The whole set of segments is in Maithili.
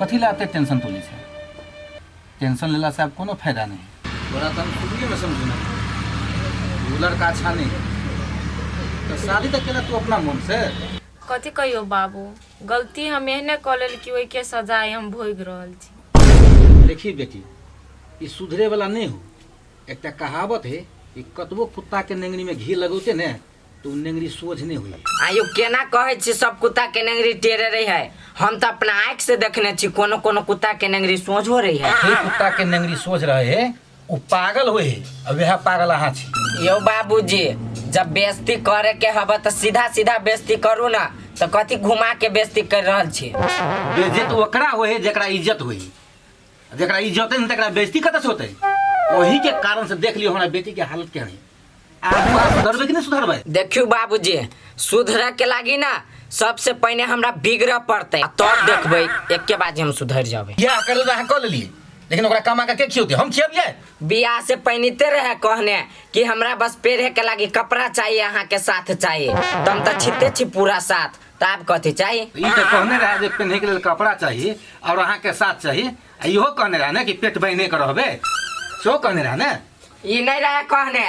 कथी लए एते टेंशन तू लै छै? टेंशन लेलासँ आब कोनो फायदा नहि। तोरा तऽ हम शुरुएमे समझू ने, ओ लड़का अच्छा नहि है, तऽ शादी तऽ केलक तू अपना मोनसँ। कथी कहियौ बाबू, गलती हम एहने कऽ लेल कि ओहिके सजाय हम भोगि रहल छी। देखी बेटी, ई सुधरे वाला नहि हो। एकटा कहावत है कि कतबो कुत्ता के नेंगरी में घी लगौते ने तो उ नेंगरी सोझ नहीं हुई। आयु केना कहै छी सब कुत्ता के नेंगरी टेढ़े रही है? हम तऽ अपना आँखि से देखने छी, कोनो कोनो कुत्ता के नेंगरी सोझो रही है। जे कुत्ता के नेंगरी सोझ रहे है उ पागल होए है, आ वएह पागल अहाँ छी। यौ बाबूजी, जब बेइज्जती करे के हबे तऽ सीधा सीधा बेइज्जती करू ना, तऽ कथी घुमा के बेइज्जती कर रहल छी? बेइज्जत ओकरा होए है जकरा इज्जत होए है। जकरा इज्जत नहीं तकरा बेइज्जती कतऽ से होतै? ओही के कारण से देख लियौ हमरा बेटी के हालत केहन है। आब अहाँ सुधरबै कि नहि सुधरबै? देखियौ बाबूजी, सुधरऽ के लागी ना सबसे पहिने हमरा बिगड़ऽ पड़तै, आ तब देखबै एके बाजी हम सुधरि जेबै। बियाह करै लए अहाँ कऽ लेलियै, लेकिन ओकरा कमा कऽ के खियौतै? हम खियबियै? बियाह से पहिनिते रहे कहने कि हमरा बस पेढ़े के लागी कपड़ा चाहिए, अहाँ के साथ चाहिए, तऽ हम तऽ छिते छी पूरा साथ, तऽ आब कथी चाही? ई तऽ कहने रहे जे पेन्है के लेल कपड़ा चाही और अहाँ के साथ चाही, आ इहो कहने रहे ने कि पेट बान्हे के रहबै, सेहो कहने रहे ने? ई नहीं रहे कहने।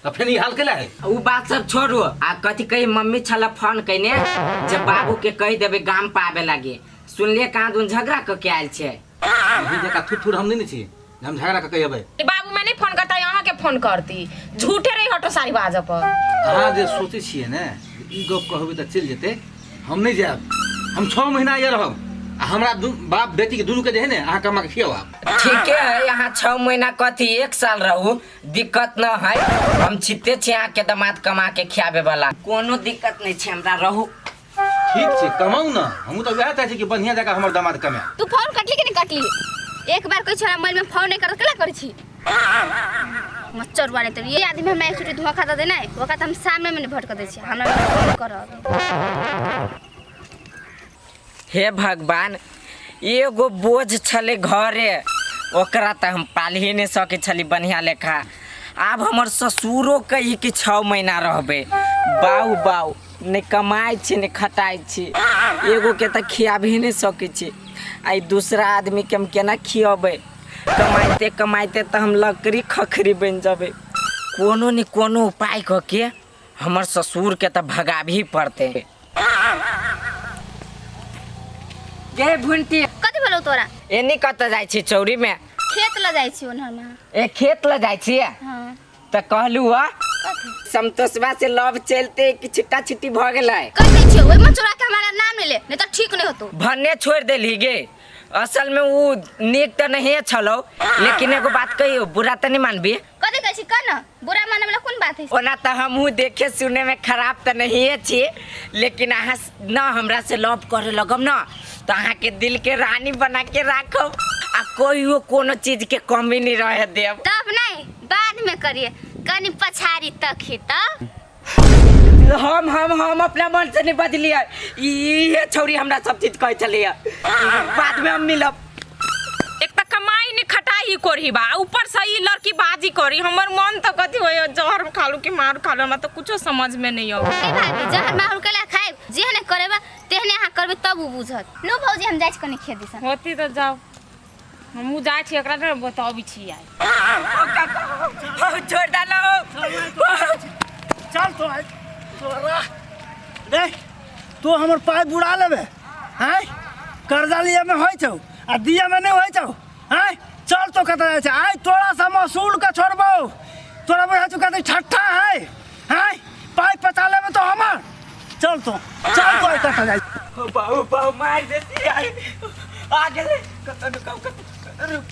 तऽ फेर ई हाल केला है? उ बात सब छोड़ू, आ कथी कही, मम्मी छल फोन कइने जे बाबू के कहि देबै गाम पर आबे लागी। सुनलिए कहाँ दुन झगड़ा क के आयल छै। अहीं जकाँ थुथुर हम नहीं ने छी जे हम झगड़ा कऽ के अयबै। बाबू मैं नहीं फोन करता, अहाँ के फोन करती। झूठे रही हटो सारी बाज पर। अहाँ जे सोचै छियै ने जे ई गप कहबै तऽ चलि जेतै, हम नहि जायब। हम 6 महीना यहाँ रहब, आ हमरा बाप बेटी के दुनू के जे है ने अहाँ कमा के खियाउ आब। ठीके है, यहाँ 6 महीना कथी 1 साल रहू, दिक्कत न है। हम छिते छी अहाँ के दामाद कमा के खियाबे वाला, कोनो दिक्कत नहीं छै हमरा, रहू। ठीक छै, कमाउ ने, हमहूँ तऽ वएह चाहै छी कि बढ़िआँ जकाँ हमर दामाद कमाए। तू फोन कटली कि नहीं कटली? एक बार कोई छोरा मोबाइल में फोन नहीं करत, केला करै छी? मच्छर वाले तो ये आदमी हमरा एक चुटी धोखा दे देना, ओकरा त हम सामने में नहीं भटक दै छी, हमरा फोन करब। हे भगवान, एगो बोझ छलै घरे, ओकरा तऽ हम पालिए नहि सकै छली बढ़िआँ लेखा। आब हमर ससुरो कही कि 6 महीना रहबै। बाउ बाउ, नहि कमाइ छी नहि खटाइ छी, एगोके तऽ खियाबही नहि सकै छी, आ ई दूसरा आदमीके हम केना खियबै? कमाइते कमाइते तऽ हम लकड़ी खखरी बनि जेबै। कोनो ने कोनो उपाय कऽ के हमर ससुरके तऽ भगाबही पड़तै। गे भुंटी, कथी भेलौ तोरा? एनी कतऽ जाइ छी चौरी में? खेत ल जाइ छी ओनहर में। ए खेत ल जाइ छी? हाँ। तऽ कहलू हा कथी? संतोषवा से लव चलते कि छिट्टा छिट्टी भऽ गेलै? कह दै छियौ ओहिमे चोरा के हमारा नाम ले ले, नहीं तो ठीक नहीं होतो। भन्ने छोड़ देली गे। असल में उ नीक तऽ नहिए छलौ, लेकिन एगो बात कहियौ, बुरा तऽ नहीं मानबी? कथी कहै छी कह न, बुरा माने वाला कोन बात है? ओना तऽ हमहूँ देखे सुने में खराब तऽ नहिए छी, लेकिन अहाँ न हमरा से लव करे लगब न तऽ अहाँके दिल के रानी बना के राखब, आ कहियो कोनो चीज के कमी नहीं रहे देब। तब नहीं, बाद में करिए, कनी पछाड़ी तक ही तब। हम हम हम अपना मन से नहीं बदलिए, इहे छौरी हमरा सब चीज कहै छलैया। बाद में हम मिलब। एक त कमाई नहीं खटाई करही बा, ऊपर से ई लड़की बाजी करी, हमर मन तो कथी होय, जहर खालू कि मार खालू, हमरा तो कुछो समझ में नहीं आवे। ए भाभी, जहर माहुर केला खाइब, जेहने करेबा तेहने अहाँ करबे तब उ बुझत। नो भौजी, हम जाइ छी कनी खेत दिसन। होती तो जाओ, हमहूँ जाइ छी, एकरा ने बताबी छी आइ। छोड़ डालो। चल तो आइ तोरा रे, तू हमर पाइ बुड़ा लेबे हैं? कर्जा लिए में होइ छौ आ दिए में नहीं होइ छौ हैं? चल तो कतऽ जाइ छै आइ तोरा से महसूल के छोड़बौ। तोरा बुझाइ छौ कते ठट्ठा है हैं? पाइ पचा लेबे तो हमर। चल तो, चल तो आइ कतऽ जाइ। बाबू बाबू मार देती आइ आ गेलै। कतऽ रुकाउ, कतऽ रुक।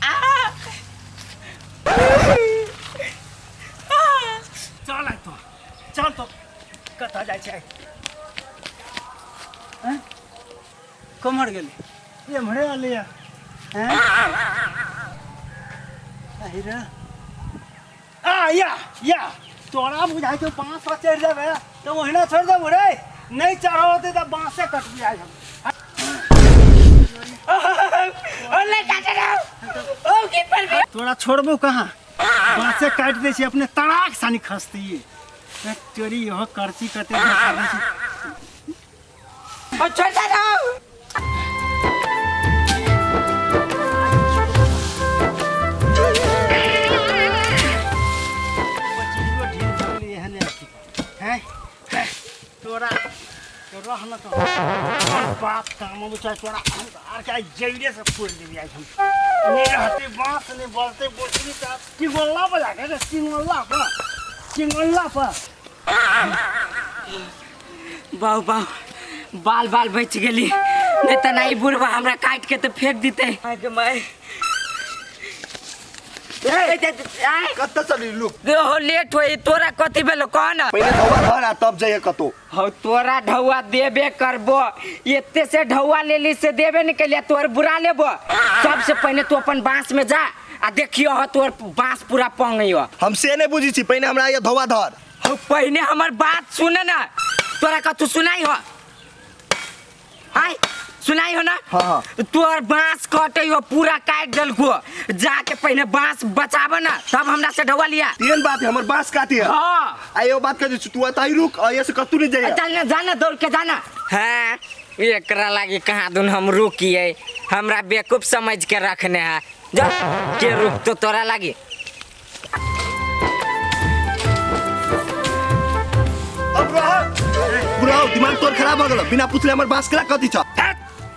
आ चल आइ तो, चल तो कतऽ जाइ छै? हैं? कम्हर गेलै? एम्हरे एलैया। हैं? अहि रे। आ या या तोरा बुझाइ छौ बाँस पर चढ़ि जेबै तऽ ओहिना छोड़ि देबौ रे? नहि चढ़ल होतै तऽ बाँसे कटबी आइ हम। तोरा छोड़बौ कहाँ, बाँसे काटि दै छी अपने तड़ाक सानी खसती। चोरी इहो करची कते धसा दै छै। ओ छोड़ दे ना। हैं तोरा रह न तो बाप काम में चाहे तोरा हम आर के जइरे से फोड़ देबी आज हम। नहीं रहते बांस नहीं बोलते बोलती त चिंगोल्ला बजा के चिंगोल्ला पर चिंगोल्ला पर। बाऊ बाऊ बाल बाल बच गेली, नहीं त नहीं बुढ़वा हमरा काट के तो फेंक दिते। आगे my कत चली लुक हो लेट होई तोरा कथी भेलो कह ना। पहिले ढौआ धर आ तब जाइए कतो। हो तोरा ढौआ देबे करबो, एते से ढौआ लेली से देबे नहीं केलिया तोर बुरा लेबो। सबसे पहले तू अपन बांस में जा आ देखियो हो तोर बांस पूरा पंगइयो। हम से नहीं बुझी छी, पहले हमरा ये ढौआ धर। हो पहले हमर बात सुन ना, तोरा कथू सुनाई हो? हाय सुनाई हो ना? हाँ, हाँ। तोर बांस कटे हो पूरा काट देलको, जाके पहले बांस बचाब ना तब हमरा से ढौआ लिया। तीन बात है हमर बांस काटी है। हाँ। आ यो बात कह दी तू आता ही रुक आ ये से कतू नहीं जाइए। जाना जाना दौड़ के जाना। हाँ एकरा लागी कहाँ दुन हम रुकिए, हमरा बेवकूफ समझ के रखने है। जा के रुक तो तोरा लागी। अब रह बुढ़ाओ दिमाग तोर खराब हो गेल, बिना पूछले हमर बांस केला कथी छ?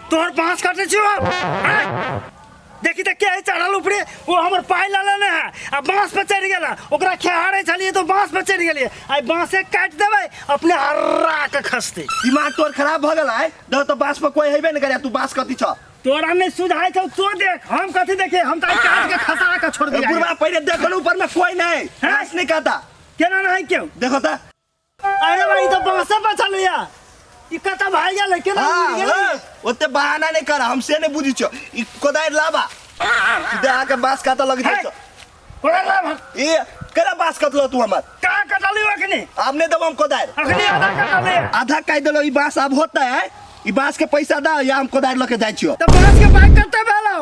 तोर बांस काटे छियो। देखी त के है चढ़ल ऊपरे, वो हमर पाई ला लेने है आ बांस पर चढ़ गेला, ओकरा खेहारे छलिए तो बांस पर चढ़ गेलिए, आई बांसे काट देबै अपने हर्रा के खसते। दिमाग तोर खराब भ गेल है, दो तो बांस पर कोई हेबे न करे, तू बांस कथी छ? तोरा नहीं सुझाय छौ तो देख हम कथी देखिए, हम त काट के खसा के छोड़ दिया। बुढ़वा पहिले देखल ऊपर में कोई नहीं, बांस नहीं काटा। केना नहीं क्यों? देखो त। अरे भाई तो बांसे पर चलिया, ई कत भाई गेलै केना उड़ गेलै? ओते बहाना नहीं कर, हम से नहीं बुझी छो। ई कोदारि लाबा सीधा आके बांस काटा लग जाइ छो। कोदारि लाबा। ए केना बांस कटलो तू हमर? का कटली अखनी? आब नहीं देबो हम कोदारि। अखनी आधा कटली। आधा काटि देलो, ई बांस आब होता है, ई बांस के पैसा दा या हम कोदारि लके जाइ छियो। त बांस के पाइ कते भेलौ?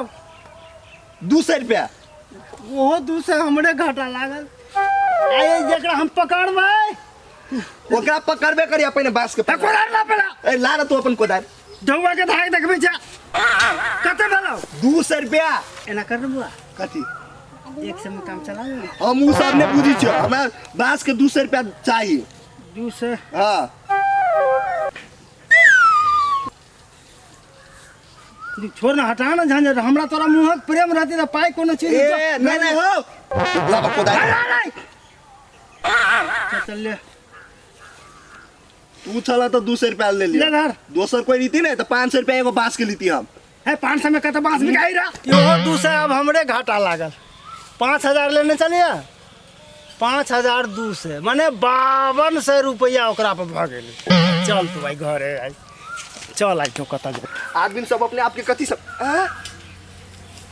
200 रुपया। ओहो 200 हमरे घाटा लागल। आ जेकरा हम पकड़बै ओकरा पकड़बे करिया पहिने बांस के। कोदारि ला पेला। ए ला ना तू अपन कोदारि। ढौआ के धाग देखबै छ। कते भेलौ? 200 रुपया। एना कर ने बुआ। कथी? एक सौ में काम चला ले। हम उ सब नहीं बुझी छियो, हमरा बांस के 200 रुपया चाहिए। 200? हाँ। छोड़ ना, हटा ना झंझट, हमरा तोरा मुंहक प्रेम रहती त पाई कोनो चीज। ए नहीं नहीं हो लाबा कोदारि। चल ले। तू चला तो 200 रुपया ले लिया। ले धर। दोसर कोई रीति नहीं तो 500 रुपया एगो बांस के लीती हम। है 500 में कत बांस बिकाई रहा? यो 200 अब हमरे घाटा लागल। 5000 लेने चलिया, 5200 माने 5200 रुपया ओकरा पर भ गेल। चल तू भाई घरे आई, चल आई तो कत जा। आदमी सब अपने आप के कथी सब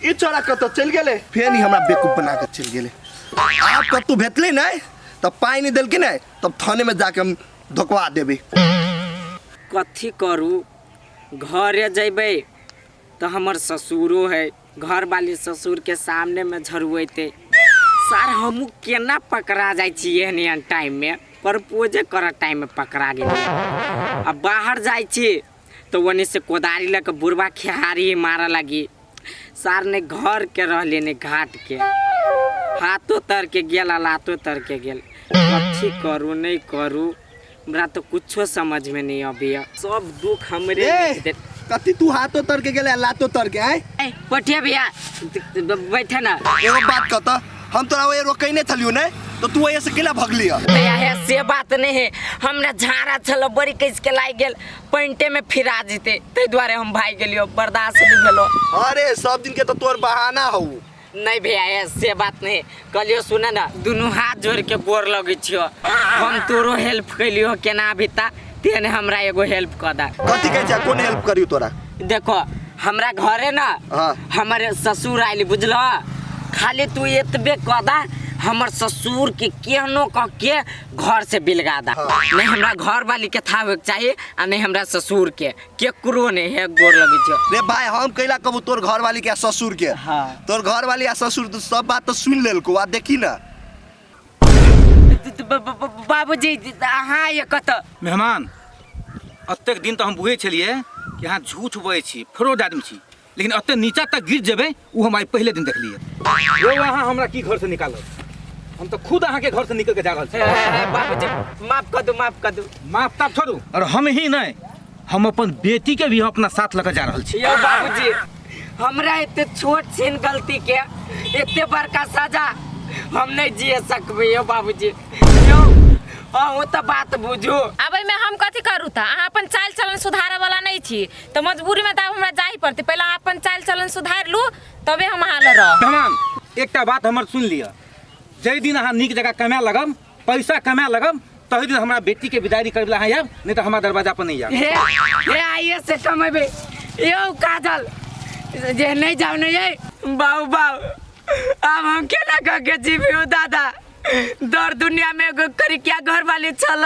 ई चोरा कत चल गेले, फेर ही हमरा बेवकूफ बना के चल गेले। आप कतू भेटले नहीं तब पाई नहीं देलके नहीं तब थाने में जाके हम धोकवा देबे। कथी करू, घरे जैबे तो हमर ससुरो है, घर वाली ससुर के सामने में झरुएते सार हमू केना पकड़ा जाइ छी एहन एहन टाइम में, प्रपोजे कर टाइम में पकड़ा गेलियै। आ बाहर जाइ छी तो ओने से कोदारी लऽ के बुढ़वा खेहारी मारऽ लागी। सार ने घर के रहले ने घाट के, हाथों तर के गेल आ लातो तर के गेल। कथी करू नहीं करू हमरा तो कुछो समझ में नहीं अबैया, सब दुख हमरे। कथी तू हाथों तर के गेले लातो तर के आय? पटिया भैया बैठे ना। एगो बात कहता, हम तोरा ओए रोकैने छलियो ने तो तू ओए से केना भगलिय? भैया से बात नहीं है, हमरा झाड़ा छलो बड़ी कैस के लाग गेल, पैंटे में फिरा जीते तै दुआरे हम भाग गेलियो, बर्दाश्त नहीं भेलो। अरे सब दिन के तो तोर बहाना हौ। नहीं भैया से बात नहीं, कहलियो सुन ना दुनू हाथ जोड़ के गोर लगै छियो, हम तोरो हेल्प कैलियो केना भीता तेने हमरा एगो हेल्प कऽ दा। कथी कहै छै, कोन हेल्प करियो तोरा? देखो हमरा घरे ना हमर ससुर आयल बुझलो, खाली तू एतबे कऽ दा हमर ससुर के केहनो कह के घर से बिलगा दा। नहीं हमरा घर वाली के था होके चाहिए आ नहीं हमरा ससुर के, केकरो नहीं है गोर लगै छियो। रे भाई हम कैला कहबो तोर घर वाली के आ ससुर के? हाँ। तोर घर वाली आ ससुर तो सब बात तो सुन लेलको, आ देखी ना। बाबूजी अहाँ ये कत मेहमान एतेक दिन तऽ हम बुझै छलियै कि अहाँ झूठ बजै छी, फ्रॉड आदमी छी, लेकिन एते नीचा तक गिर जेबै ओ हम आइ पहिले दिन देखलियै। यौ अहाँ हमरा की घर से निकालब, हम तऽ खुद अहाँके घर से निकल के जा रहल छी। बाबूजी माफ कर दू, माफ कर दू। माफ ताफ छोड़ू, और हम ही नहीं, हम अपन बेटी के भी अपना साथ लऽ के जा रहल छी। यौ बाबूजी हमरा एते छोट छिन गलती के एते बड़का सजा हम नहीं जिए सकबै यौ बाबूजी। यौ अहूँ तऽ बात बुझू। आब एहिमे हम कथी करू तऽ अहाँ अपन चालि चलन सुधारऽ वाला नहि छी तऽ मजबूरीमे तऽ आब हमरा जाही पड़तै। पहिले अहाँ अपन चालि चलन सुधारि लू तबे हम अहाँ लग रहब। मेहमान एकटा बात हमर सुनि लिअ, जाहि दिन अहाँ नीक जकाँ कमाए लगब, पैसा कमाए लगब, तही दिन हमरा बेटी के विदाई करे ला अहाँ आयब, नहीं तो हमरा दरवाजा पर नहीं आयब। हे हे आइए से कमेबे यौ काजल जे नहीं जाओ नहीं ये बाऊ बाऊ अब हम केना कह के जीबी दादा। दर दुनिया में एगो करिकिया घर वाली छल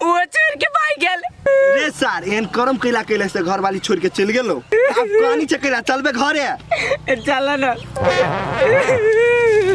वो छोड़ के भाग गेल। रे सार एहन करम कैला कैला से घर वाली छोड़ के चल गेलो, अब कहानी छै कैला चलबे घरे। चल ना।